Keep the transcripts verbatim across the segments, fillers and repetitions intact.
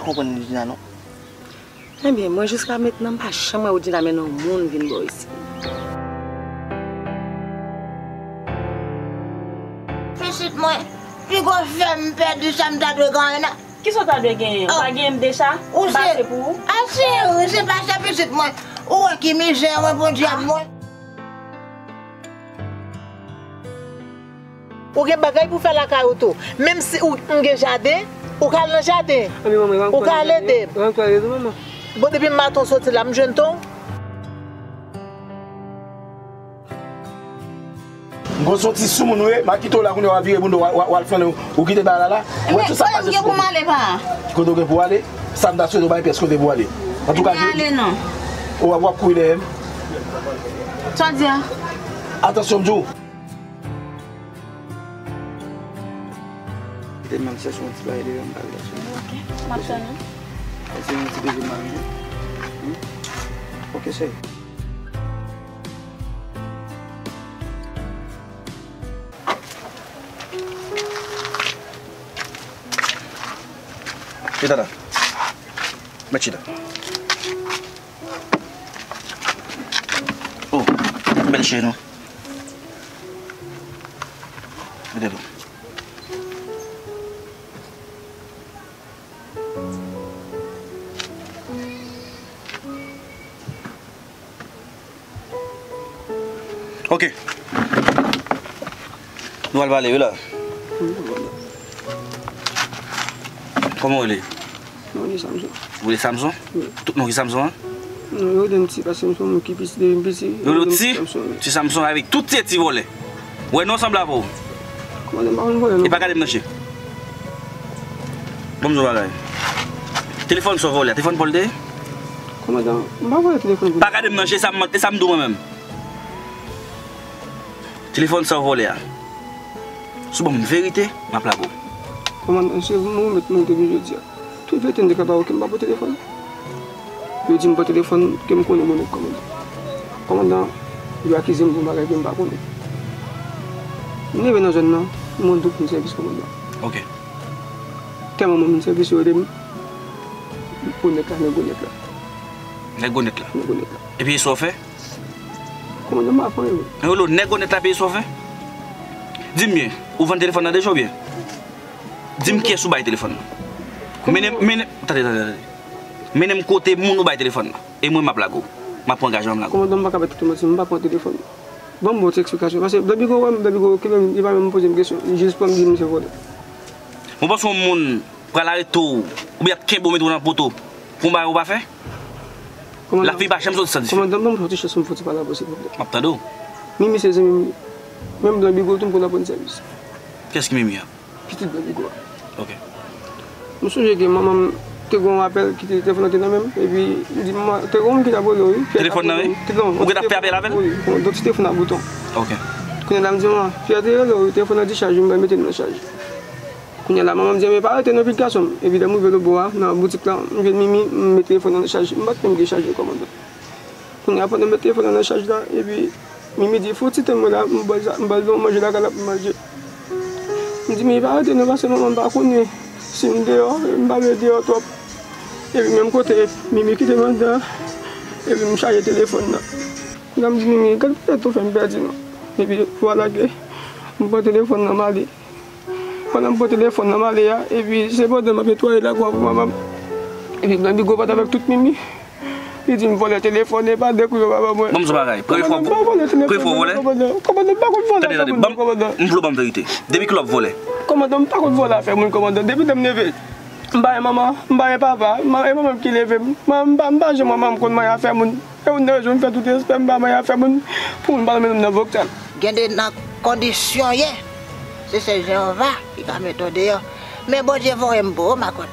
konprann Dina non. Ebyen, mwen jiska mentnan m pa janm wè Woodina mennen yon moun vin bò isit. Pitit mwen, pi gwo fè m pèdi sa m ta dwe genyen nan. Kisa w ta dwe genyen? Ou pa genyen m deja? M pase pou ou? A cheri, se pa sa pitit mwen. Ou wè ki mizè mwen, bon dyab mwen. Ou gen bagay pou fè lakay ou tou. Menm si ou m gen jaden, ou ka al nan jaden. Ou ka al ede m. Bon, depi maten w soti la, m jwenn ton. M gon soti sou moun ou ye, m a kite w la kounye a w a vire bounda w a, w a, w a al flannen, ou kite bagay la la. Ou wè tout sa k pase sou kote. Kote w gen pou w ale, sa m ta swete w pa gen pyès kote pou w ale. Antouka, ou w ap, w ap kouri dèyè m. Sa w di a? Atansyon m di w. Kite m al chèche yon ti bagay deyò m pral lèche. Ok, m ap tann ou. Pase yon ti beze manje. Hmm? Ok, cheri. Chita la. Mèt chita. Oh, bèl cheri nou. Mete dlo. Ok. Nou al pale, wi la. Kòman w rele? Mwen rele Samson. Ou rele Samson? Wi. Tout non ki Samson an? Non, yo rele m Ti, paske m se yon moun ki piti depi m piti. Yo rele w Ti? Ti Samson avèk tout se ti vòlè. Wè non sanble avè w. Kòmandan, m pa konn vòlè non. E pa gade m nan je. Ban m di w bagay. Telefòn sa w vòlè a, telefòn pa w l te ye? Kòmandan, m pa vòlè telefòn. Pa gade m nan je, sa m, e sa m di w mwen menm. Telefòn sa w vòlè a. Si w ban m verite, m ap lage w. Kòmandan, se mwen menm mwen depi jodi a. Tout verite m te ka ba w, ke m pa pran telefòn. Yo di m pran telefòn, ke m konnen mwen menm kòmandan. Kòmandan, yo akize m pou yon bagay ke m pa konnen. M leve nan zòn nan, m rann tout moun sèvis kòmandan. Ok. Tèlman moun sèvis yo ede m, pou nèg la, nèg onèt la. Nèg onèt la. Nèg onèt la. Epi sa w fè? Kòmandan, m pa fè anyen. Yo rele w nèg onèt la, epi sa w fè? Di m byen, ou vann telefòn nan deja oubyen? Di m kiyès ou bay telefòn nan. Mennen m, mennen, tande, tande, tande. Mennen m kote moun ou bay telefòn nan. E mwen m ap lage w. M ap pran angajman m lage w. Kòmandan, m pa ka bay tout manti, m pa pran telefòn. Ban m bon ti eksplikasyon. Paske Blan Bigo wè m, Blan Bigo kenbe m, li pa menm poze m kesyon. Li jis pran m di m se vòlè. Mwen panse yon moun pral arete w, oubyen ap kenbe w mete w nan poto pou yon bagay ou pa fè? L ap fini pa janm soti san dife. Kòmandan, ban m fè yon ti chans pou m fè yon ti pale avè w, silvouplè. M ap tande w. Mimi se zanmi m li. Menm Blan Bigo tou m konn ap rann sèvis. Kiyès ki Mimi a? Pitit Blan Bigo a. Ok. M sonje ke manman m te gen yon apèl ki te, telefòn nan te nan men m, epi m di manman, te gen yon moun ki t ap rele w, wi. Telefòn nan, wi? Ou gen t ap fè apèl avè l? Wi, yon ti telefòn a bouton. Ok. Kounye a la m di manman, Pyè te rele w, wi, telefòn nan dichaj, wi, m pral mete l nan chaj. Kounye a la, manman m di, men pa rete non, pitit gason m. Epi lè m rive lòtbò a, nan boutik la, m jwenn Mimi, m met telefòn nan chaj. M pa t menm gen chajè, kòmandan. Kounye a, pandan m met telefòn nan nan chaj la, epi Mimi di, fè yon ti tann mwen la, m ba l sa, m ba l yon manje lakay la pou l manje. M di, Mimi, pa rete non, paske manman m pa konnen si m deyò, m pa vle deyò twòp. Epi menm kote, Mimi kite m anndan, epi m chaje telefòn nan. Kounye a, m di, Mimi, gad poutèt ou fè m pèdi non. Epi, vwala ke m pran telefòn nan, m ale. Pandan m pran telefòn nan m ale a, epi se pandan m ap netwaye lagwa pou manman m. Epi Blan Bigo pati avèk tout Mimi. Li di m vòlè telefòn, e pa de kou yo pa ban mwen. Ban m di w bagay. Premye fwa w vòlè? Kòmandan, m pa vòlè telefòn nan, kòmandan. Kòmandan, m pa konn vòlè telefòn nan, kòmandan. Tande, tande, tande. M vle w ban m verite. Depi kilè w ap vòlè? Kòmandan, m pa konn vòlè afè moun, kòmandan. Depi lè m leve, m pa gen manman, m pa gen papa. E manman m ki leve m. M pa, m pa janm wè manman m konn manyen afè moun. E youn nan rezon m fè tout respè m ba manyen afè moun pou moun pa mennen m nan vòktèl. Gen de nan kondisyon w ye, se sèl Jewova ki ka mete w deyò. Men Bondye voye m pou ou, makòt.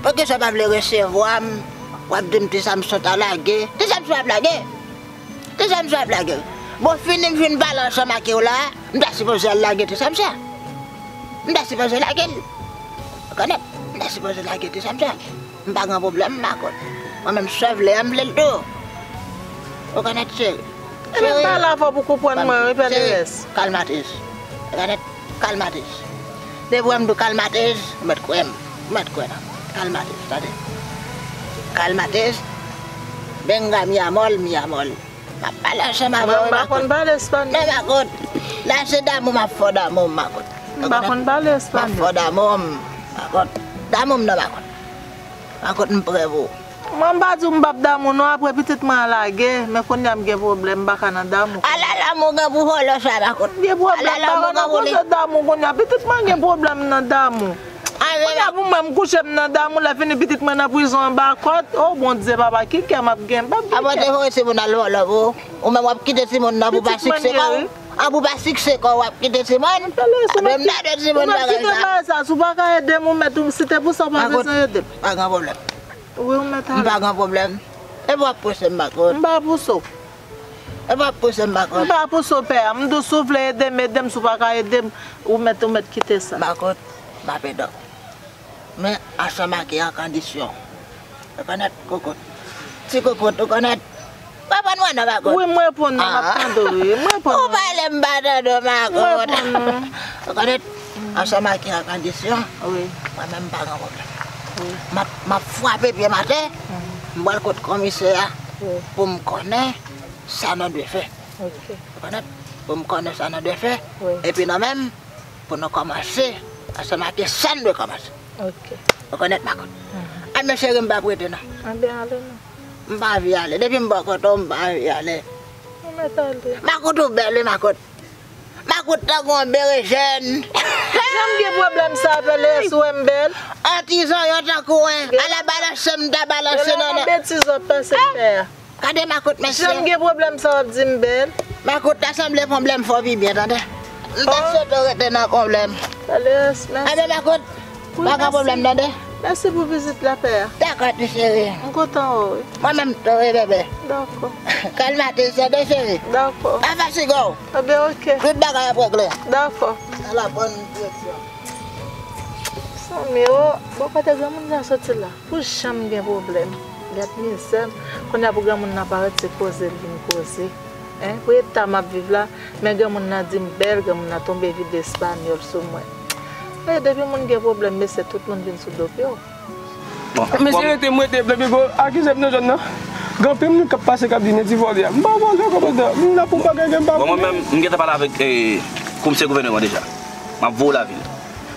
Poukisa w pa vle resevwa m, w ap di m Ti Samson ta lage? Ti Samson ap lage. Ti Samson ap lage. Bon, fini m fin pale ansanm ak ou la, m ta sipoze al lage Ti Samson. M ta sipoze lage l. Ou konprann? M ta sipoze lage Ti Samson. M pa gen pwoblèm, makòt. Mwen menm, sa w vle a, m vle l tou. Ou konprann, cheri? Ebyen, m pale avè w pou w konprann mwen, wi, pè Lerès. Kalmatis. Ou konprann? Kalmatis. Depi w wè m di w kalmatis, ou mèt kwè m. Ou mèt kwè nan mwen. Kalmatis, tande. Kalmatis, venga mi amor, mi amor. M ap pale ansanm avè w, Makot. Mwen m pa konn pale espanyòl. Non, Makot. La se damou m ap fè w damou m, Makot. M pa konn pale espanyòl. M ap fè w damou m, Makot. Damou m non, Makot. Makot, m prè pou ou. Mwen m pa di w m p ap damou non, apre pitit mwen an lage, men kounye a m gen pwoblèm, m pa ka nan damou. Ala lanmou gen pou vòlò sa, Makot. M gen pwoblèm, m pa ka nan koze damou kounye a. Pitit mwen gen pwoblèm nan damou. Kounye a pou mwen, m kouche m nan damou, lè fini pitit mwen nan prizon anba kòd. O Bondye, papa, ki kè m ap gen? M p ap gen kè. Avan te voye timoun al vòlò pou ou. Ou menm w ap kite timoun nan pou pa sikse kò w. An pou pa sikse kò w, w ap kite timoun. Apre m nan de timoun bagay sa. Ou mèt kite bagay sa, si w pa ka ede m, ou mèt, ou, si te pou sa, w pa bezwen ede m. Pa gen pwoblèm. Wi, ou mèt ale. M pa gen pwoblèm. E pou w ap pouse m, Makot. M pa pouse w. E pou w ap pouse m, Makot. M pa pouse w, pè a. M di w, si w vle ede m, ede m. Si w pa ka ede m, ou mèt, ou mèt kite sa. Makot, m ap ede w. Men ansanm ak yon kondisyon. Ou konèt, Kokot? Ti Kokot, ou konèt? Ou konprann mwen non, Makot? Wi, m reponn ou, m ap tande w, wi. M reponn ou. Ou pale m pa tande w, Makot. M reponn ou. Ou konèt? Ansanm ak yon kondisyon. Wi. Mwen menm m pa gen pwoblèm. Wi. M ap, m ap frape pye m atè. M pral kot komisè a pou m konnen sa nou dwe fè. Ok. Ou konèt? Pou m konnen sa nou dwe fè. Wi. Epi nou menm, pou nou kòmanse ansanm ak sa n dwe kòmanse. Ok. Ou konèt, Makot? Mhm. Anben cheri, m p ap rete non. Anben ale non. M pa anvi ale. Depi m bò kote w, m pa anvi ale. Ou mèt ale. Makot ou bèl wi, Makot. Makot tankou yon berejèn. Jan m gen pwoblèm sa, pale si w wè m bèl. An ti zonyon tankou w, ala balanse m ta balanse nan nan. Betiz w ap pase m fè a. Gade Makot, mesye. Jan m gen pwoblèm sa w ap di m bèl. Makot, ta sanble pwoblèm fè w pi byen, tande. M ta swete w rete nan pwoblèm. Tande, mèsi. Anben Makot, pa gen pwoblèm, tande. Mèsi pou vizit la, pè a. Dakò, ti cheri. M kontan wè w, wi. Mwen menm tou, wi, bebe. Dakò. Kalmate, tande, cheri. Dakò. Pa fatige w. Anben, ok. Tout bagay ap regle. Dakò. Nan la bòn direksyon. Zanmi, o, bon, kote granmoun sa soti la? Pou jan m gen pwoblèm. Gad mizè m. Kounye a pou granmoun nan parèt, se koze l vin koze. Hein? Pou eta m ap viv la, men granmoun nan di m bèl, granmoun nan tonbe vide espanyòl sou mwen. E depi moun gen pwoblèm, mesye, tout moun vin sou do pye w. Bon, mesye, rete, m rete, depi gon akize m nan zòn nan. Gen anpil moun k ap pase k ap di nèg ti vòlè a. M pa vòlè, kòmandan. M la pou bagay ke m pa vòlè. Bon, mwen menm, m gentan pale avèk, eh, komisè gouvènman an deja. M ap voye w lavil.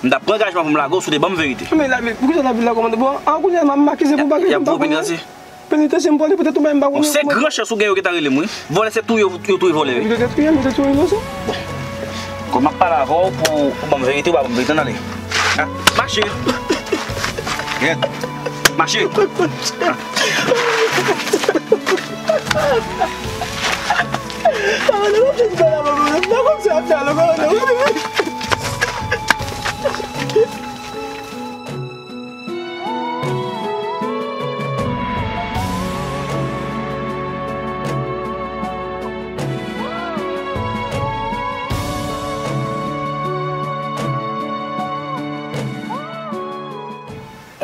M t ap pran angajman pou m lage w si w te ban m verite. Men lavil, poukisa lavil la, kòmandan? Bon, an kounye a, m ap akize pou bagay ke m pa vòlè. Y ap voye w penitansye. Penitansye m pwale, poutèt ou menm m pa konnen kòman. Se gran chans ou gen yo gentan rele m, wi. Vòlè se touye yo, yo touye vòlè, wi. Yo te touye m, yo te touye inosan. Bon. Kòm m ap pale avè w pou, pou ban m verite, ou pa ban m verite, ann ale. Ha? Mache. Rèd. Mache. Ha.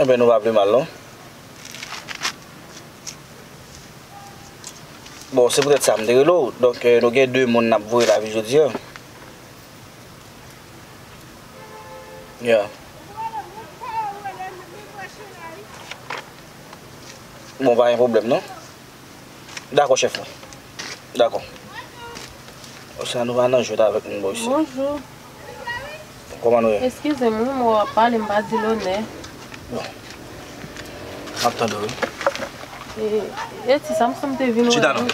Enben, nou pa vle m al non. Bon, se poutèt sa m te rele w. Donk, eh, nou gen de moun n ap voye lavil jodi a. Yeah. Bon, pa gen pwoblèm non. Dakò, chèf mwen. Dakò. Konsa nou pa nan jwèt avèk moun bò isi. Bonjou. Kòman nou ye? Eskize m, wi, mwen w ap pale, m pa di lonè. Bon. M ap tande w, wi. E, e ti Samson m te vin wè. Chita non.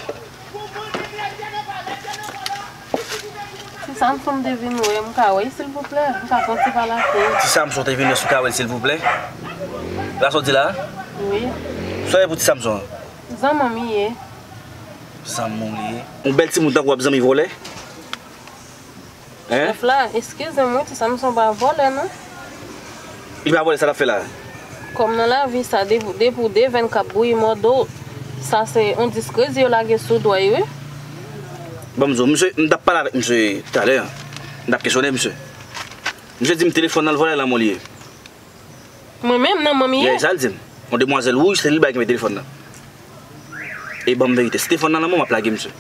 Ti Samson m te vin wè, m ka wè l silvouplè? M ka pran ti pale ak li. Ti Samson te vin wè si w ka wè l silvouplè? Sa w di la? Wi. Sa w ye pou ti Samson an? Zanmi m li ye. Zanmi w li ye. Yon bèl timoun tankou w ap zanmi vòlè? Hein? Chèf la, eskize m wi, ti Samson pa vòlè non. Li pa vòlè, sa l ap fè la? Kòm nan lavi sa, depi, depi w devèn k ap bouyi mòdo, sa se yon dis krezi yo lage sou dwèy wi. Ban m di w, misye, m t ap pale avèk misye talè. M t ap kesyone misye. Misye di m telefòn nan l vòlè, nan men w li ye. Mwen menm, nan men m li ye. Yeah, sa l di m. Yon demwazèl wouj, se li l bay kenbe telefòn nan. E ban m verite. Si telefòn nan nan men w, m ap lage misye.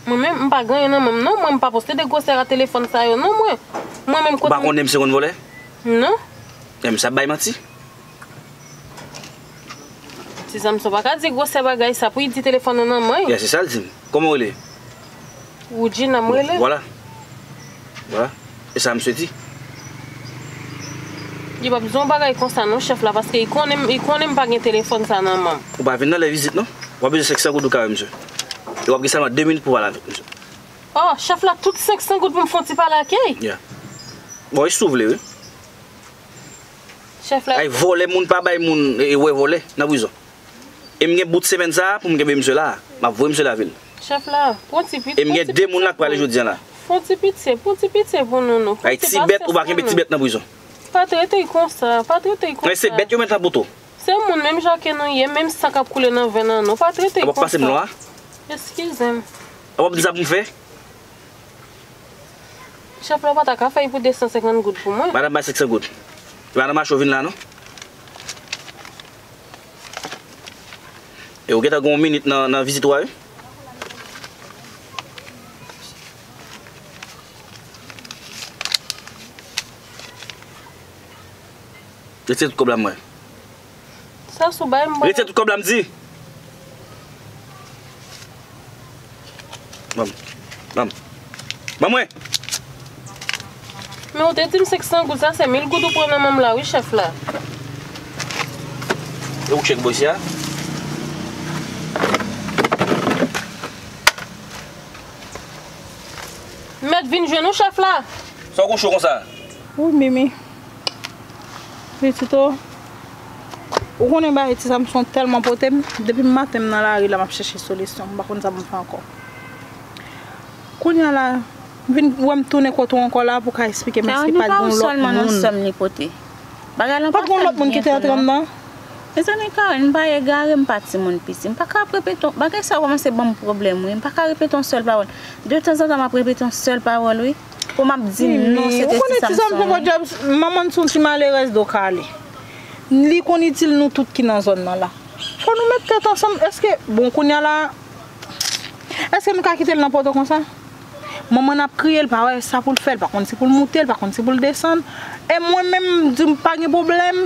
Mwen menm, m pa gen anyen nan men m non. Mwen, m pa posede gwosè a telefòn sa yo non, mwen. Mwen menm, kote m... Ou pa konnen misye konn vòlè? Non. E misye ap bay manti. Samson pa ka di gwosè bagay sa pou li di telefòn nan nan men. Ya, se sa l di m. Kòman w rele? Woodjina m rele. Vwala. Vwala. E sa misye di. Li p ap di yon bagay konsa non, chèf la, paske li konnen, li konnen m pa gen telefòn sa nan men m. Ou pa vin nan lè vizit non. W ap bezwen senk san goud ou ka wè misye. E w ap gen sèlman de minit pou w pale avèk misye. Oh, chèf la, tout senk san goud pou m fè yon ti pale ak li? Ya. Bon, e si w vle, wi. Chèf la. Ay, vòlè moun pa bay moun e, e wè vòlè nan prizon. E m gen bout semèn sa a pou m kenbe misye la. M ap voye misye lavil. Chèf la, pran ti pitye. E m gen de moun la k prale jodi a la. Fon ti pitye, pran ti pitye pou nou, nou. Ay, ti bèt, ou pa kenbe ti bèt nan prizon. Pa trete l konsa, pa trete l konsa. Men se bèt yo met nan poto. Se moun menm jan ke nou ye, menm san k ap koule nan venn an nou. Pa trete l konsa. Ap pase m lwa? Eskize m. Ap ap di sa pou m fè? Chèf la, ou pa ta ka fè l pou de san senkant goud pou mwen? Madanm, bay senk san goud. E pa nan mache w vin la non. E ou gentan gen yon minit nan, nan vizit ou a wi. Retire tout kòb la mwen. Sa sou bay m. Retire tout kòb la m di. Ban m. Ban m. Ban mwen. Men ou te di m senk san goud, sa se mil goud ou pran nan men m la wi chèf la. E ou k chèk bò isi a? M mèt vin jwenn ou chèf la. Sa w gon cho konsa? Wi Mimi. Pitit o, ou konnen bagay ti Samson tèlman pote m, depi maten m nan lari la m ap chèche solisyon, m pa konn sa pou m fè ankò. Kounye a la, vin wè m tounen kote w ankò la pou w ka eksplike m èske pa t gen yon lòt moun. Karen, li pa ou sèlman nan sè m li pote. Bagay lan pa t fèt byen pou nou. Pa t gen yon lòt moun ki te antre anndan? Mezanmi Karen, m pa egare, m pa timoun piti. M pa ka ap repete yon, bagay sa yo kòmanse ban m pwoblèm wi. M pa ka repete yon sèl pawòl. De tanzantan m ap repete yon sèl pawòl wi. Pou m ap di non, se te ti Samson wi. Mimi, ou konnen ti Samson manman n se yon ti malerèz do kale. Li konn itil nou tout ki nan zòn nan la. Fò nou met tèt ansanm, èske, bon, kounye a la, èske nou ka kite l nan poto konsa? Manman n ap kriye, l pa wè sa pou l fè, l pa konn si pou l moute, l pa konn si pou l desann. E mwen menm, m di m pa gen pwoblèm,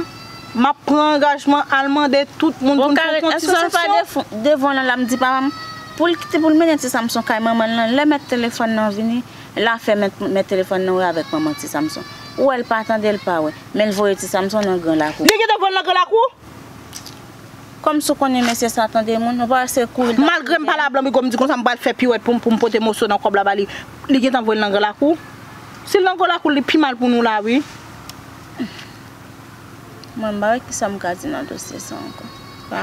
m ap pran angajman al mande tout moun pou n fout yon ti sanksyon. Bon, Karen, èske se pa devan, devan lan la m di papa m pou l kite pou l mennen ti Samson kay manman l lan, lè mèt telefòn nan vini, l a fè mèt, mèt telefòn nan wè avèk manman ti Samson. Ou wè l pa tande, l pa wè, men l voye ti Samson nan gran lakou. Li gentan voye l nan gran lakou? Kòmsi w konnen mesye sa tande moun, ou pa wè se kouri l t ap kouri. Malgre m pale a blan migo, m di konsa m pral fè piwèt pou m, pou m pote moso nan kòb la ba li. Li gentan voye l nan gran lakou. Si l nan gran lakou, li pi mal pou nou la wi. Mwen, m pa wè kisa m ka di nan dosye sa ankò.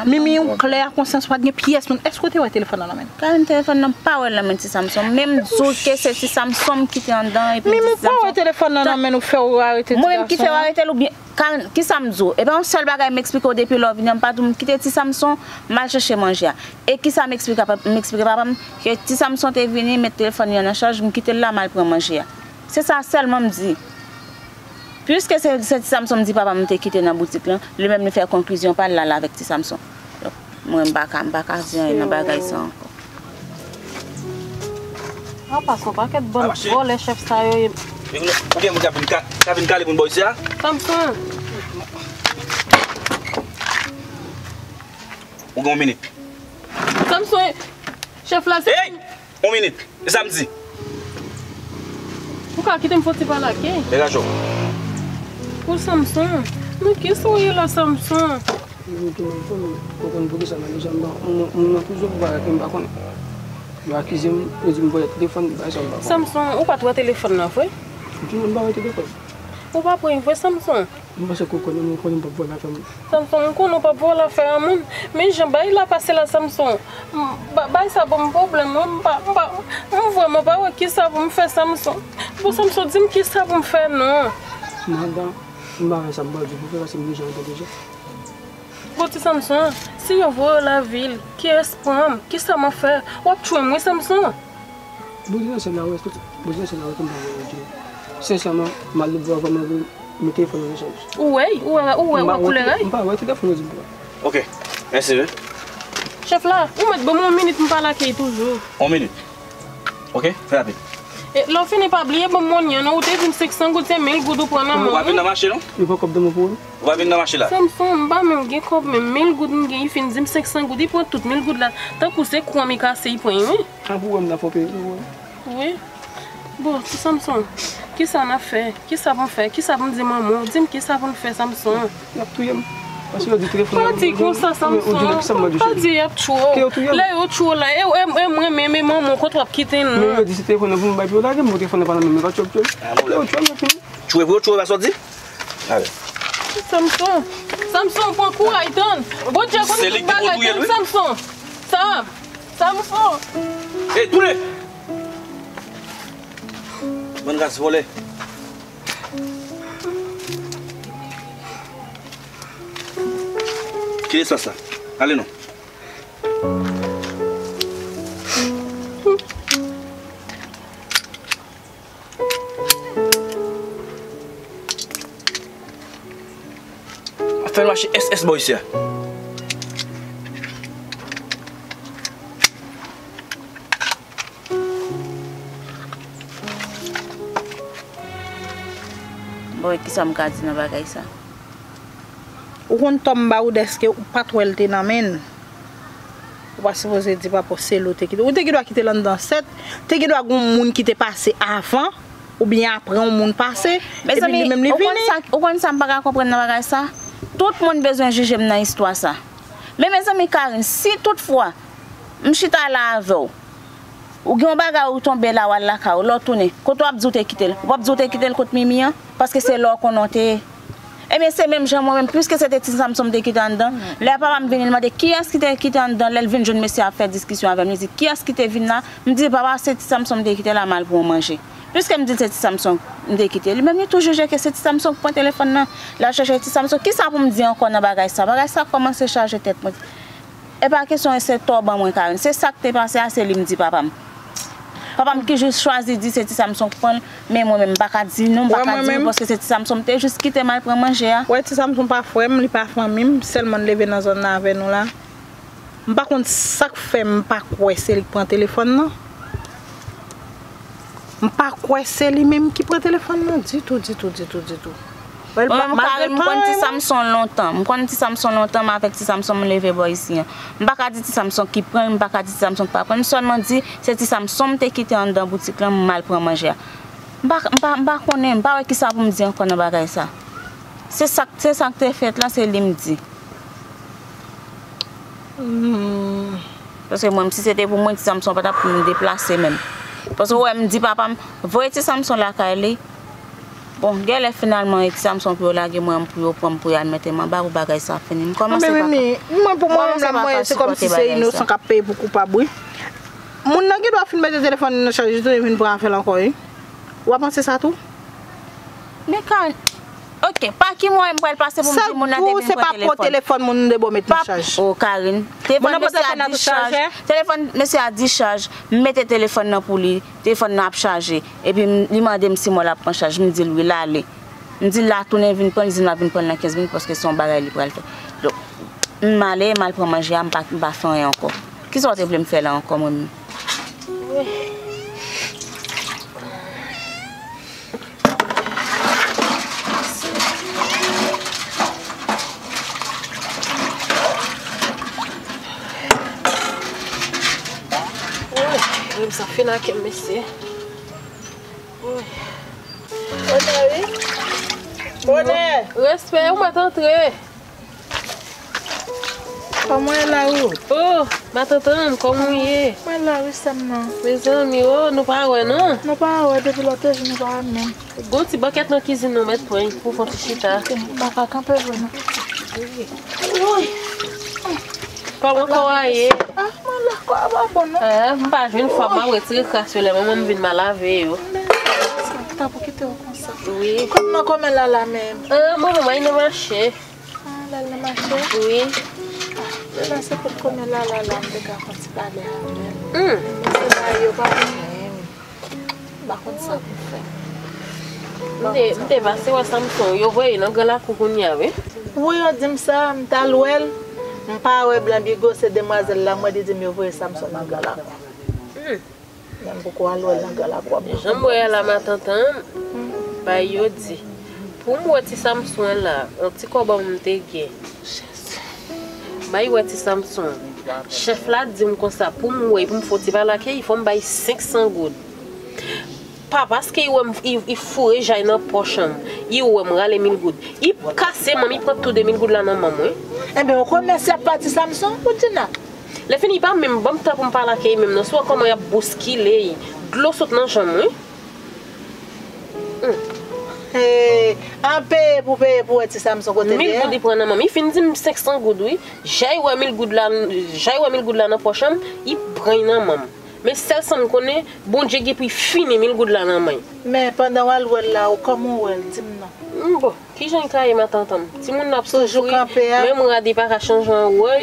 Mimi, ou klè a konsyans, ou pa t gen pyès moun. Èske w te wè telefòn nan nan men l? Karen, telefòn nan pa wè l nan men ti Samson. Men m di w ke se ti Samson m kite anndan epi ti Samson. Mimi, ou pa wè telefòn nan nan men l, ou fè w arete ti gason an? Mwen menm ki fè w arete l oubyen Karen, kisa m di w? E pa yon sèl bagay m eksplike w depi lè w vini an, m pa di w m kite ti Samson, m al chèche manje a. E kisa m eksplike, m eksplike papa m ke ti Samson te vini, met telefòn li an nan chaj, m kite l la, m al pran manje a. Se sa sèlman m di. Piske se, se ti Samson m di papa m te kite nan boutik lan, li menm li fè konklizyon pa l, l al avèk ti Samson. Donk, mwen, m pa ka, m pa ka di anyen nan bagay sa ankò. Apa, se yon pakèt bann vòlè chèf sa yo ye. Oubyen moun k ap vin ka, k ap vin kale moun bò isi a? Samson. Ou gen yon minit. Samson, chèf la se. Ey! Yon minit. E sa m di? Ou ka kite m fon ti pale ak li? Degaje w. Pou Samson. Men kisa w ye la, Samson? Mwen tou, mwen tou, mwen konprann poukisa nan deja m pa, mwen, mwen nan prizon pou bagay ke m pa konnen. Yo akize m, yo di m vòlè telefòn, bagay sa m pa konnen. Samson, ou pa t wè telefòn nan vre? Mwen tou, mwen pa wè telefòn. Ou pa pran vre, Samson? Mwen panse ke w konnen, mwen konnen m p ap vòlè afè moun. Samson, m konnen w p ap vòlè afè a moun. Men jan bagay la pase la, Samson, m, ba, bagay sa ban m pwoblèm, wi. M pa, m pa, m vrèman pa wè kisa pou m fè, Samson. Bon, Samson, di m kisa pou m fè, non. Madan, m pa wè sa m pral di w pou fè, paske m deja antre deja. Bon, ti Samson, si yo voye w lavil, kiyès pran m? Kisa m ap fè? W ap tchwe m, wi, Samson. Bouzen nan sèl la, wè, bouzen nan sèl la, wè, kòm pa wè, wè, sensèman, m al nan bouwa, kòm mwen mete telefòn nan nan chaj. Ou wè, ou wè, ou wè, ou wè koulè a? M pa wè telefòn nan di m pa. Ok, mèsi, wi. Chèf la, ou mèt ban m yon minit m pale ak li toujou. Yon minit. Ok, fè rapid. E, lè w fini pa bliye ban m mòn nan non, ou te di m senk san goud se mil goud ou pran nan men w wi. Ou pa vin nan mache non? Li pran kòb nan men pou ou? Ou pa vin nan mache la? Samson, m pa menm gen kòb menm, mil goud m gen, li fin di m senk san goud, li pran tout mil goud la, tankou se kou an mi kase li pran wi. An pou wè m nan fò peye wi. Wi. Bon, ti Samson, kisa n ap fè? Kisa pou m fè? Kisa pou m di manman w? Di m kisa pou n fè, Samson? Y ap touye m. Paske yo di telefòn nan. Pa di konsa, Samson. Pa di y ap tchwe w. Lè yo tchwe w la, e, e, e mwen menm, e manman w, kote w ap kite n nan? Men yo di se telefòn nan pou m bay pou yo lage m, bon, telefòn nan pa nan men m, yo pa tchwe m, tchwe m. Lè yo tchwe m, yo fini. Tchwe pou yo tchwe w, sa w di? Ale. Samson, Samson, pran kouraj, tann. Bondye konn tout bagay, tann, Samson. Sam, Samson. Ey, tounen! Bann ras vòlè. Kite espas la. Ale non. Fè l mache S S bò isi a. Bon, e kisa m ka di nan bagay sa? Ou konn tò m ba ou dèske ou pa t wè l te nan men l. Ou pa sipoze di papa w se l ou te kite. Ou te gen dwa kite l anndan sèt. Te gen dwa gen yon moun ki te pase avan, oubyen apre yon moun pase, epi li menm li vini. Mezanmi, ou konn sa, ou konn sa m pa ka konprann nan bagay sa? Tout moun bezwen jije m nan istwa sa. Men mezanmi, Karine, si toutfwa m chita la avè w, ou gen yon bagay ou tonbe la, w al lakay ou, lè w tounen, kote w ap di w te kite l? Ou p ap di w te kite l kot Mimi an? Paske se la w konnen w te ye. Ebyen, se menm jan mwen menm, piske se te ti Samson m te kite anndan. Lè papa m vini, l mande kiyès ki te kite anndan. Lè l vin jwenn mesye a ap fè diskisyon avè m, li di, kiyès ki te vin la? M di, papa, se ti Samson m te kite la, m al pran manje. Piske m di l se ti Samson m te kite, li menm li tou jije ke se ti Samson k pran telefòn nan. L al chèche ti Samson. Kisa pou m di ankò nan bagay sa? Bagay sa kòmanse chaje tèt mwen. E pa kesyon se tò ban mwen Karine. Se sa k te pase a, se li m di papa m. Papa m ki jis chwazi di se ti Samson k pran l, men mwen menm m pa ka di non, m pa ka di wi, paske se ti Samson m te jis kite m al pran manje a. Wè, ti Samson pa frè m, li pa fanmi m, sèlman l leve nan zòn nan avè nou la. M pa konn sa k fè m pa kwè se li k pran telefòn nan. M pa kwè se li menm ki pran telefòn nan ditou, ditou, ditou, ditou. Mwen menm, Karine, m konn ti Samson lontan. M konn ti Samson lontan, m avèk ti Samson m leve bò isi an. M pa ka di ti Samson ki pran l, m pa ka di ti Samson ki pa pran l. M sèlman di, se ti Samson m te kite anndan boutik lan, m al pran manje a. M pa, m pa, m pa konnen, m pa wè kisa pou m di ankò nan bagay sa. Se sa, se sa k te fèt la, se li m di. Hmm. Paske mwen, si se te pou mwen, ti Samson pa t ap pou m deplase menm. Paske ou wè, m di papa m, voye ti Samson lakay li. Bon, genlè finalman, e ti Samson pou yo lage mwen, pou yo pran m, pou y al mete m anba, pou bagay sa fini. M kòmanse pa ka. Mwen, pou mwen menm la, mwen, se kòmsi se inosan k ap peye pou koupab, wi. Moun nan gen dwa fin mete telefòn nan chaj, li tounen vin pran afè l ankò, wi. Ou pa panse sa tou? Men Karine, ok, pa ki mwayen m pral pase pou m di moun nan te vin pran telefòn? Sa k pou se pa pran telefòn moun de bò met nan chaj? O Karine, telefòn mesye a dichaj, telefòn mesye a dichaj, m mete telefòn nan pou li, telefòn nan ap chaje, epi m, li mande m si mwen l ap pran chaj, m di l wi, l ale. M di l l a tounen vin pran l, li di m l ap vin pran l nan kenz minit paske se yon bagay li pral fè. Donk, m ale, m al pran manje a, m pa, m pa fè anyen ankò. Kisa w te vle m fè la ankò, mwen menm? Woy, menm sa fin ak m, mesye. Woy. Bonè, wi. Bonè. Respè, ou mèt antre. Kòman w ye la, Ruth? Oh, matant Ann, kòman w ye? Mwen la, wi, sè m nan. Mezanmi, oh, nou pa wè, non? Nou pa wè, depi lòt jou, nou pa wè menm. Gon ti bankèt nan kizin nan, mèt pran pou fon ti chita. Ok, m pa ka kanpe vre, non. Woy! Kòman kò a ye? Ah, mwen la, kò a pa bon, non. Ah, m pa jwenn fòm, m ap retire kras yo lè manman m vin m a lave yo. Men, sa, tanpri kite w konsa. Wi. Kòm nan kòmè Lala menm. Ah, mwen menm, ay nan mache. Ah, l al nan mache? Wi. Ah, lè la se pou kòmè Lala la, m te ka fè yon ti pale avè l. Hmm. Men se bagay yo pa bon menm. M pa konn sa pou m fè. M te, m te pase wè Samson, yo voye nan gran lakou kounye a, wi. Wi, yo di m sa, m t al wè l. M pa wè Blan Bigo, se demwazèl la, mwen li di m yo voye Samson nan gran lakou. Hmm. M poko al wè l nan gran lakou a. Jan m wè a la, matant an, bay yo di. Pou m wè ti Samson an la, yon ti kòb an m te gen. Bay wè ti Samson. Chèf la di m konsa, pou m wè, pou m fè yon ti pale ak li, fò m bay senk san goud. Pa paske li wè m, li, li foure jay nan pòch an, li wè m rale mil goud. Li kase manm, li pran tou de mil goud la nan manm mwen. Enben, yon komès y ap fè a ti Samson, Woodjina. Lè fini, pa menm ban m tan pou m pale ak li menm non. Si w wè kòman y ap bouskile, dlo sot nan janm, wi. Hey, an peye pou peye pou wè ti Samson kote l ye a. Mil goud li pran nan manm. Li fin di m senk san goud, wi. Jay wè mil goud la, jay wè mil goud la nan pòch an, li pran l nan manm. Men sèl sa m konnen, Bondye gen pou l fini mil goud la nan men l. Men pandan w al wè l la, ou kòman w wè l? Di m non. M bon. Kijan l ka ye, matant an? Timoun nan ap soufri, menm rad li pa ka chanje yon wòy.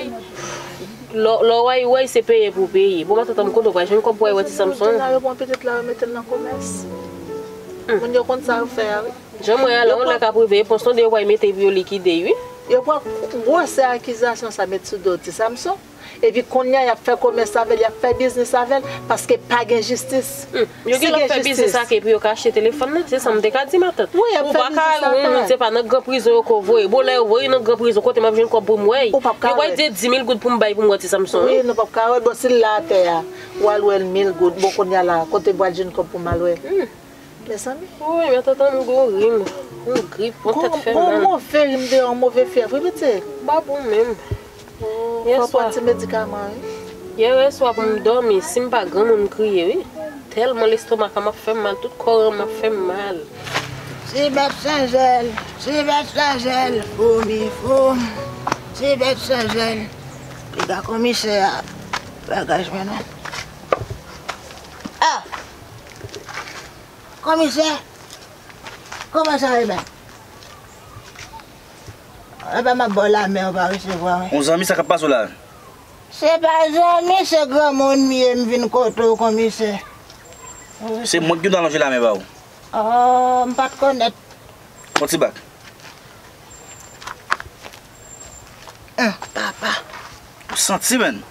Lè w ay wòy, se peye pou peye. Bon, matant an, m konnen w pa jwenn kòb pou w ay wè ti Samson. Moun yo konn sa yo fè a, wi. Jan m wè a la, yon lè k ap rive, yo pran sonde, yo pral mete pou yo likide, wi. Yo pran gwosè akizasyon sa met sou do ti Samson. Epi kounye a, y ap fè komès avè l, y ap fè biznis avè l, paske pa gen jistis. Hmm. Yo gen lè ap fè biznis ak epi yo ka achte telefòn nan, se sa m te ka di matant. Wi, y ap fè biznis avè l. Ou pa ka wè, se pa nan gran prizon yo ko voye. Bon, lè yo voye nan gran prizon, kote m ap jwenn kòb pou m wè l? Ou p ap ka wè. Yo pral di di mil goud pou m bay pou m wè ti Samson, wi. Wi, nou p ap ka wè. Bon, si l la atè a, w al wè l mil goud, bon, kounye a la, kote m pral jwenn kòb pou m al wè l? Hmm. Mezanmi. Wi, matant an, m gon rim, yon grip, yon tèt fè mal. Gon move rim deyò, yon move fyèv, wi, pitit. Ba bon menm. Fò pran ti medikaman, wi. Yè, yè swa pou m dòmi, si m pa granmoun m kriye, wi. Tèlman lestomak an ap fè m mal, tout kò an ap fè m mal. Ti bèt san zèl, ti bèt san zèl, foumi foum, ti bèt san zèl. Piga komisè a, bagay mwen non. Ah! Komisè, kòman sa ye menm? Epa m ap ba w lamen, ou pa resevwa mwen. Yon zanmi, sa k ap pase w la? Se pa zanmi, se granmoun m ye, m vin kote w, komisè. Se mwen ki gen dwa lonje lamen ba w. Oh, m pa t konèt. Yon ti bak. Hum, papa. Ou santi, menn?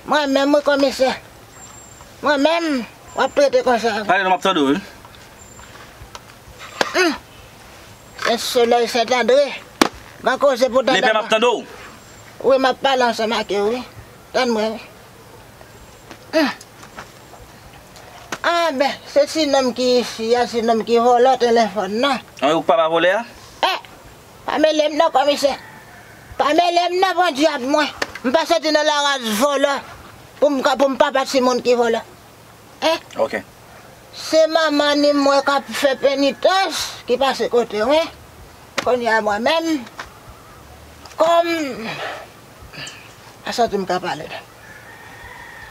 Mwen menm, wi, komisè. Mwen menm, w ap trete konsa. Pale non, m ap tande w, wi. Hum. Sent Solèy, Sent Andre. M a koze pou tande. Lepè, m ap tande w. Wi, m ap pale ansanm ak ou, wi. Tann mwen, wi. Hum. Anben, se ti nonm ki isi a, ti nonm ki vòlò telefòn nan. An, ou k papa vòlè a? Eh, pa mele m non, komisè. Pa mele m non, pran dyab mwen. M pa soti nan laraz vòlò pou m ka, pou m papa timoun ki vòlò. Eh? Ok. Se manman ni mwen k ap fè penitans ki pase kote mwen. Kounye a mwen menm, kòm pa santi m ka pale non.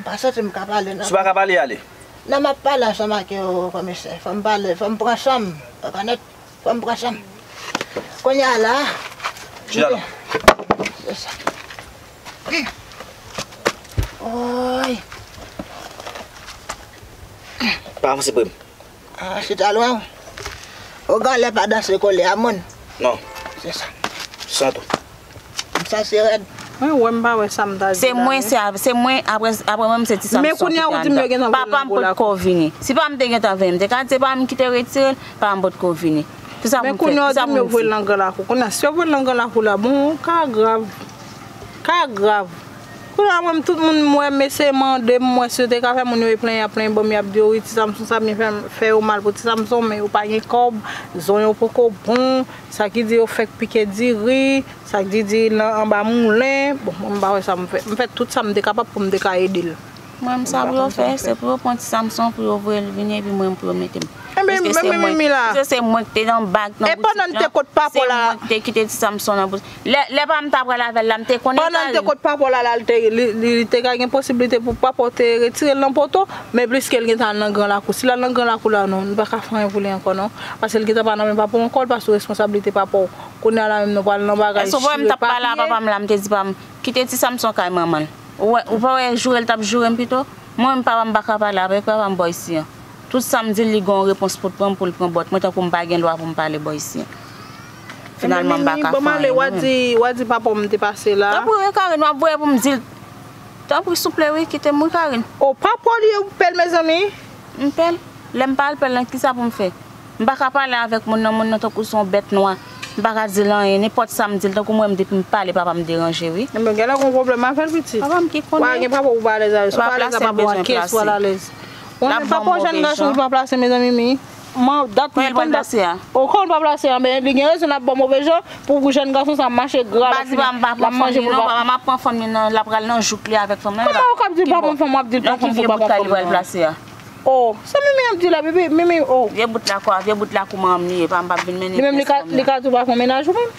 M pa santi m ka pale non. Si w pa ka pale, ale. Non, m ap pale ansanm ak yo, komisè. Fò m pale, fò m pran san m. Ou rekonèt? Fò m pran san m. Kounye a la. Chita la. Se sa. Woy. Pa avanse pre m. Ah, chita lwen w. Ou gen lè pa danse kole a moun. Non. Se sa. San tou. Sa se rèd. Mwen wè m pa wè sa m ta di la. Se mwen, se, se mwen, apre, apre mwen, se ti Samson ki te anndan. Men kounye a ou di m yo gentan voye l nan gwo lakou. Papa m potko vini. Si papa m te gentan vini, m te ka di se papa m ki te retire l, papa m potko vini. Kisa pou m fè? Kisa pou m di? Men kounye a ou di m yo voye l nan gran lakou. Kounye a, si yo voye l nan gran lakou la, bon, ka grav. Ka grav. Kounye a, mwen, tout moun m wè, m eseye mande, m wè si yo te ka fè moun yo plenyen, y ap plenyen, bon, y ap di yo, wi, ti Samson sa byen fè, fè yo mal pou ti Samson, men yo pa gen kòb, zon yo poko bon, sa ki di yo fèk pike diri, sa ki di diri nan anba moulen. Bon, mwen, m pa wè sa m fè. M fè tout sa m te kapab pou m te ka ede l. Mwen, m sa pou yo fè, se pou yo pran ti Samson, pou yo voye l vini, epi mwen, pou yo mete m. Enben, paske se mwen, paske se mwen ki te nan bag nan boutik lan. Se mwen ki te kite ti Samson nan boutik. Lè, lè pa m ta pral avè l la, m te konnen l ta rive. Pandan l te kot papa w la, la, li te, li, li, li te ka gen posiblite pou papa w te retire l nan poto, men pliske l gentan al nan gran lakou. Si l al nan gran lakou la, non, nou pa ka fè anyen pou li ankò, non. Paske l gentan pa nan men papa w ankò, l pa sou responsablite papa w. Kounye a la menm, nou pral nan bagay chire papye. Èske w pa wè m t ap pale a papa m la, m te di papa m, kite ti Samson kay manman l. Ou wè, ou pa wè joure l t ap joure m pito? Mwen menm, papa m pa ka pale avèk papa m bò isi an. Tout sa m di l, li gen yon repons pou l pran m, pou l pran bòt mwen, tankou m pa gen dwa pou m pale bò isi an. Finalman, m pa ka fè anyen mwen menm. Enben, Mimi, ban m ale, w a di, w a di papa w m te pase la. Tanpri, wi, Karine, w ap voye pou m di l. Tanpri, souple, wi, kite m, wi, Karine. O, pa pè w li ye, ou pè l, mezanmi. M pè l? Lè m pa al pè l, nan ki sa pou m fè? M pa ka pale avèk moun nan, moun nan tankou se yon bèt nwa. M pa ka di l anyen, nenpòt sa m di l, tankou mwen, m depi m pale, papa m deranje, wi. Enben, gen lè gon pwoblèm avè l, pitit. Papa m ki konnen. Wa gen papa ou pa alèz avè l. Si w pa alèz, papa ou a kès, w alalèz. Ou menm pa pran jèn gason ki pa plase, mezanmi, mi. Man, dat li konn pa plase a. O, kòman l pa plase a? Men li gen rezon l ap ba w move jan pou, pou jèn gason sa mache gra, l ap fini, l ap manje pou l pa. M ap pran fanm li nan, l ap pral nan jouk li avèk fanm nan. Kòman ou ka ap di l pa pran fanm, w ap di l pran fanm pou pa pran fanm nan? O, sa Mimi ap di la, bebe, Mimi, o. Vye bout lakou a, vye bout lakou manman m li ye, pa m p ap vin mennen pyès fanm nan. Li menm li ka, li ka tou pa fè yon mennaj ou menm?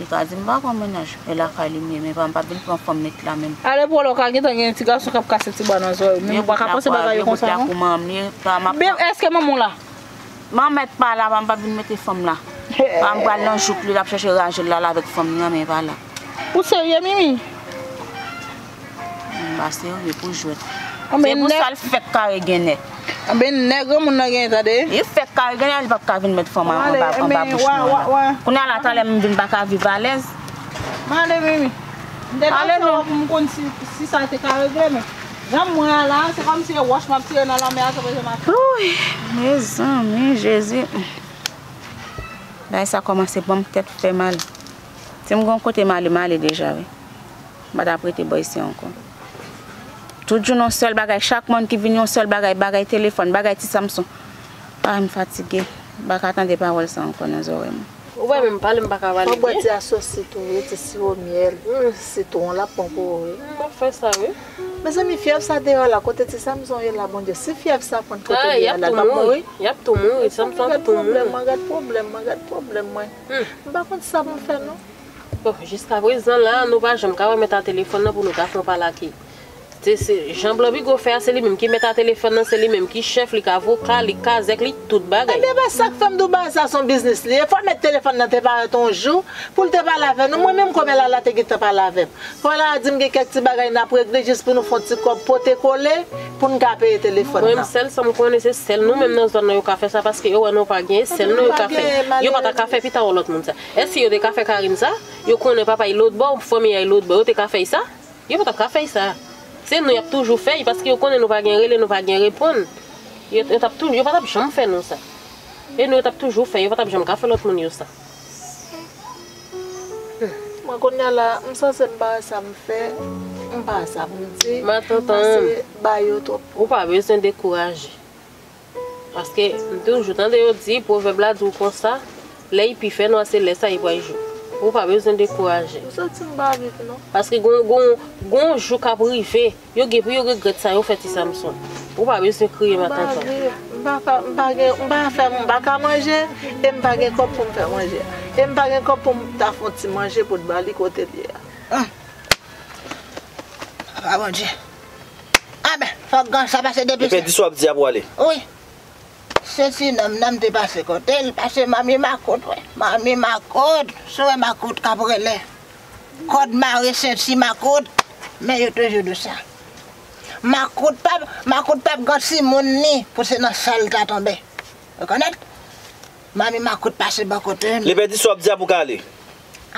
Li ka di m pa pran mennaj, e lakay li m ye, men pa m p ap vin pran fanm met la menm. Ale pou wè lè w ka gentan gen ti gason k ap kase ti bwa nan zòrèy w, men ou pa ka panse bagay yo konsa non. Vye bout lakou manman m li ye, pa m ap pran. Èske manman w la? Manmèt pa la, pa m p ap vin mete fanm la. Pa m pral nan jouk li, l ap chèche raje l la, l avèk fanm li an, men pa la. Ou serye, Mimi? M pa serye pou jwèt. Se pou sa l fèk kare gen nèg. Anben nèg granmoun nan gen, tande. Li fèk kare gen nèg, li p ap ka vin met fanm anba, anba bouch mwen la. Kounye a la, talè m vin pa ka viv alèz. M ale, Mimi. M te pase wè pou m konn si, si sa te ka regle, men jan m wè a la, se kòmsi e wòch m ap tire nan lanmè a, se bezwen m ap. Wouy, mezanmi, Jezi. Bagay sa kòmanse ban m tèt fè mal. Si m gen yon kote m ale, m ale deja, wi. M pa t ap rete bò isi ankò. Tout jounen yon sèl bagay, chak mòn ki vini yon sèl bagay, bagay telefòn, bagay ti Samson. Ah, m fatige. M pa ka tande pawòl sa ankò nan zòrèy mwen. Ou wè menm pale, m pa ka pale byen. Fò bwè ti asos sitwon, ti siwo myèl, sitwon, l ap bon pou ou, wi. M ap fè sa, wi. Mezanmi, fyèv sa deyò la, kote ti Samson ye la, Bondye? Si fyèv sa pran kote li a la, l p ap mouri? Y ap tou mouri, Samson ap tou mouri. Mwen gad pwoblèm mwen, gad pwoblèm mwen. M pa konn sa pou m fè, non. Bon, jiskaprezan la, nou pa janm ka remèt a telefòn nan pou nou ta fè yon pale ak li. Se, se, jan Blanbigo fè a, se li menm ki mèt a telefòn nan, se li menm ki chèf, li ka avoka, li kazèk, li tout bagay. Ebyen, men sa k fè m di w bagay sa se yon biznis li ye. Fò mèt telefòn nan te parèt yon jou pou l te pale avè nou. Mwen menm, kòmè Lala te gentan pale avè m. Fò Lala di m gen kèk ti bagay n ap regle jis pou nou fè yon ti kòb pote kole pou n ka peye telefòn nan. Mwen menm, sèl sa m konnen, se sèl nou menm nan zòn nan yo ka fè sa, paske yo wè nou pa genyen, sèl nou yo ka fè. Yo pa ta ka fè pita yon lòt moun sa. Èske yo te ka fè Karine sa? Yo konnen papa y lòtbò, fanmi a y lòtbò, yo te ka fè y sa? Yo pa t ap ka fè y sa. Se nou y ap toujou fè y, paske yo konnen nou pa gen rele, nou pa gen reponn. Yo, yo t ap tou, yo pa t ap janm fè nou sa. E nou yo t ap toujou fè, yo pa t ap janm ka fè lòt moun yo sa. Mwen kounye a la, m sanse m pa wè sa m fè, m pa wè sa pou m di, m sanse ba yo twòp. Ou pa bezwen dekouraje. Paske m toujou tande yo di, pwovèb la di w konsa, lè epi fè nwa se lè sa epi ay jou. Ou pa bezwen dekouraje. M santi m pa viv non. Paske gon, gon, gon jou k ap rive, yo gen pou yo regrèt sa yo fè ti Samson. Ou pa bezwen kriye matant lan. M pa viv, m pa ka, m pa gen, m pa fè, m pa ka manje, e m pa gen kòb pou m fè manje. E m pa gen kòb pou m ta fè yon ti manje pou t ba li kote l ye a. Papa Bondye. Anben, fòk gang sa pase depi. Epi di sa w ap di a pou ale. Wi. Se ti nonm nan m te pase kote l, pase manmi makout, wi. Manmi makout, si w wè makout k ap rele. Kòd mare senti makout, men yo toujou di sa. Makout p ap, makout p ap gen timoun ni pou se nan sa l ta tonbe. Ou konèt? Manmi makout pase bò kote m. Li pèdi sa w ap di a pou ka ale.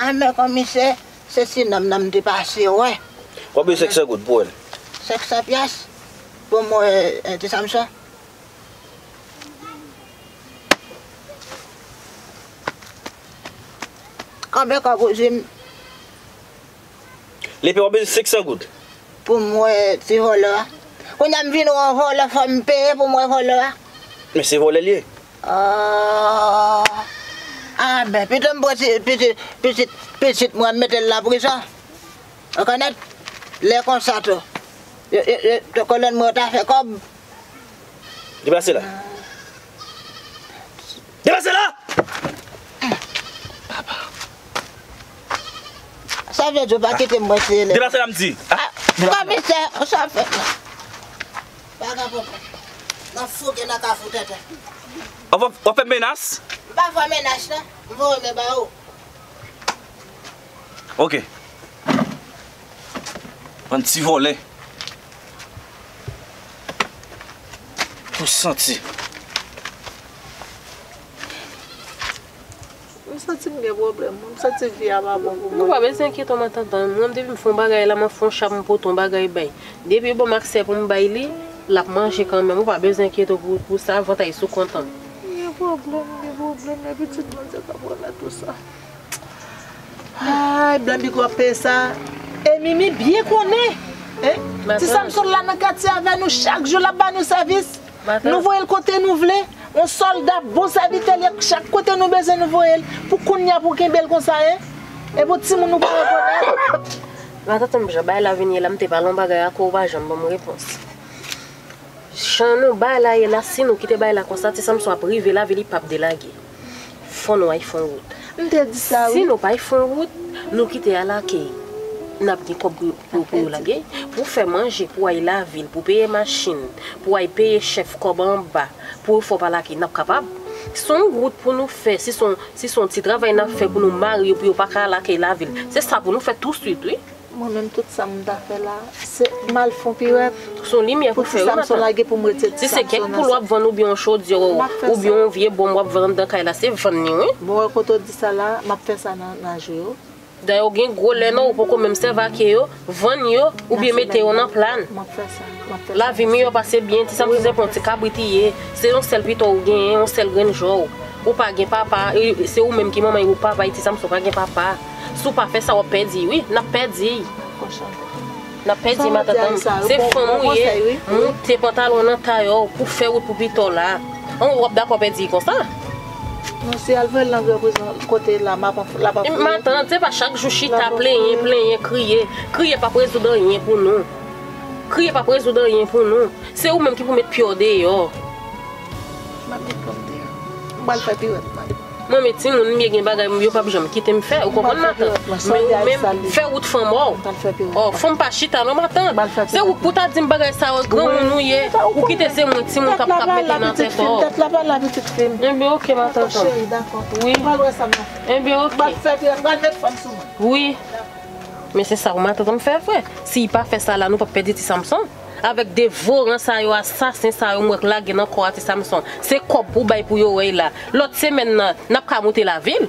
Anben komisè, se ti nonm nan m te pase wè. W ap bezwen senk san goud pou wè l. Senk san pyas pou mwen, eh, ti Samson. Konbyen kòb ou di m? Lepe w ap bezwen senk san goud. Pou m wè ti vòlò a. Kounye a m vin wè yon vòlò, fò m peye pou m wè vòlò a. Men se vòlè l ye. Oh. Anben, pito m pran ti, pitit, pitit, pitit mwen, m mete l nan prizon. Ou konèt? Lè konsa tou. Yo, yo, yo, tou kolòn mwen yo ta fè kòb. Deplase la. Deplase la! Papa. Sa vle di w pa kite m wè si elèv. Deplase la, m di. Ah, komisè, sa fèt la. Pa gen pwoblèm. N ap fouke nan kafou tenten. W ap, w ap fè menas? M pa fè menas, non. M voye men ba ou. Ok. Bann ti vòlè. Pou santi. M Santi m gen pwoblèm, m santi vi a pa bon pou mwen. Ou pa bezwen enkyete w, matant. Mwen, depi m fè yon bagay la, m fè yon chap, m pote yon bagay bay. Depi yo ban m aksè pou m bay li, l ap manje kanmenm. Ou pa bezwen enkyete w pou, pou sa, vant ay sou kont an. M gen pwoblèm, m gen pwoblèm, men pitit Bondye k ap remèt ou sa. Ay, Blanbik w ap peye sa. E Mimi byen konnen, hein? Ti Samson la nan katye avè nou, chak jou l ap ba nou sèvis. Nou voye l kote nou vle. Yon sòlda, bon sèvitè, li, chak kote nou bezwen, nou voye l. Pou kounye a, pou kenbe l konsa, hein? E pou timoun nou pa rekonèt. Matant, jan bagay la vin ye la, m te pale yon bagay ak ou, ou pa janm ban m repons. Jan nou bay la ye la, si nou kite bay la konsa, Ti Samson ap rive lavil, li p ap delage. Fò nou ay fè yon wout. M te di sa, wi. Si nou pa ay fè yon wout, nou kite a lakay. N ap gen kòb pou, pou, pou yo lage. Pou fè manje, pou ay lavil, pou peye machin, pou ay peye chèf kòb anba, pou yo fè w pa lage, n ap kapab. Se yon wout pou nou fè, si se yon, si se yon ti travay n ap fè pou nou mare yo, pou yo pa ka lakay lavil. Se sa pou nou fè touswit, wi. Mwen menm, tout sa m ta fè la, se m al fè yon piwèt. Se yon limyè pou fè, wi, matant. Pou Ti Samson lage pou m retire Ti Samson nan sa. Si se kèk koulè w ap vann oubyen yon chodyè, oubyen yon vye bonm w ap vann anndan kay la, se vann li, wi. Bon, wè kote w di sa la, m ap fè sa nan, nan jou yo. Dayè, ou gen gwo lè non, ou poko menm sèvi ak yo, vann yo, oubyen mete yo nan pla n. M ap fè sa, m ap fè sa. Lavi miyò pase byen, Ti Samson se pon ti kabrit li ye. Se yon sèl pitò ou genyen, yon sèl grenn jò w. Ou pa gen papa, e, se ou menm ki manman, ou papa, e Ti Samson pa gen papa. Si w pa fè sa, w ap pèdi, wi, n ap pèdi. N ap pèdi, matant. Se fanm ou ye, moute pantalon nan tayè w pou fè wout pou pitò la. An, w ap dakò pèdi konsa? Non, si al voye l nan gran prizon kote la, m ap, l ap ap kriye. Matant, se pa chak jou chita, plenyen, plenyen, kriye. Kriye p ap rezoud anyen pou nou. Kriye p ap rezoud anyen pou nou. Se ou menm ki pou met pye w deyò. M ap met pye m deyò. M pral fè piwèt, man. Mwen, men timoun m ye, gen bagay yo p ap janm kite m fè. Ou konprann, matant? Men ou menm, fè wout fanm ou. Ò, fanm pa chita non, matant. Se ou pou ta di m bagay sa yo, granmoun ou ye. Ou kite se mwen timoun k ap, k ap mete nan tèt ou. Tèt la pa la, pitit fi m. Enben, oke, matant. Wi. Enben, oke. Wi. Men se sa pou matant m fè vre. Si l pa fè sa la, nou p ap pèdi Ti Samson. Avèk devoran sa yo, asasen sa yo, m wè k lage nan kò a Ti Samson. Se kòb pou bay pou yo wè la. Lòt semèn nan, n ap ka moute lavil.